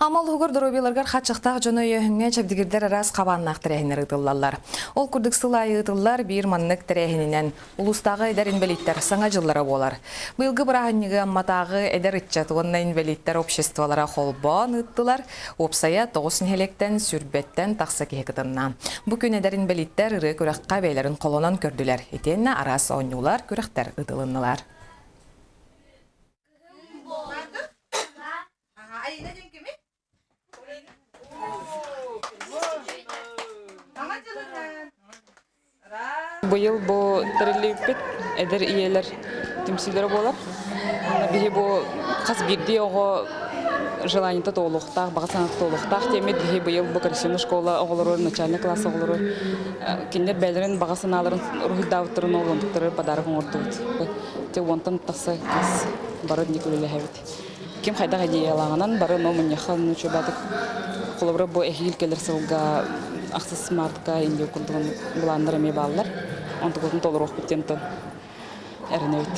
Амма улууһугар доруобуйаларыгар хааччахтаах дьону өйөөһүҥҥэ чэбдигирдэр араас хабааннаах тэрээһиннэр ыытыллаллар. Ол курдук сыл аайы ыытыллар биир маннык тэрээһининэн улуустааҕы эдэр инбэлииттэр саҥа дьыллара буолар. Быйылгы бырааһынньыгы Амматааҕы эдэр ыччат уонна инбэлииттэр обществолара холбоон ыыттылар. Уопсайа 9 нэһилиэктэн сүүрбэттэн тахса киһи кытынна. Бу күн эдэр инбэлииттэр ырыа күрэххэ бэйэлэрин холонон көрдүлэр. Итиэннэ араас оонньуулар, күрэхтэр ыытылыннылар. Быйыл бу тэриллибиппит эдэр ийэлэр түмсүүлэрэ буолар. Биһи бу хас биирдии оҕо желаниета туолуохтаах, баҕа санаата туолуохтаах диэммит биһи быйыл бу коррекционный школа оҕолору, начальный класс оҕолору кинилэр бэйэлэрин баҕа санааларын уруһуйдаабыттарын олонтуктары подарок оҥордубут. Те уонтан тахса кыыс бары инник үлэлэһэбит. Ким хайдах идеялааҕынан бары но мунньахха нучубатык холобура бу эһиил кэлэр сылга ахсыс мартка индия курдугун былааннар эмиэ бааллар. Онтукутун толоруохпут диэн эрэнэбит.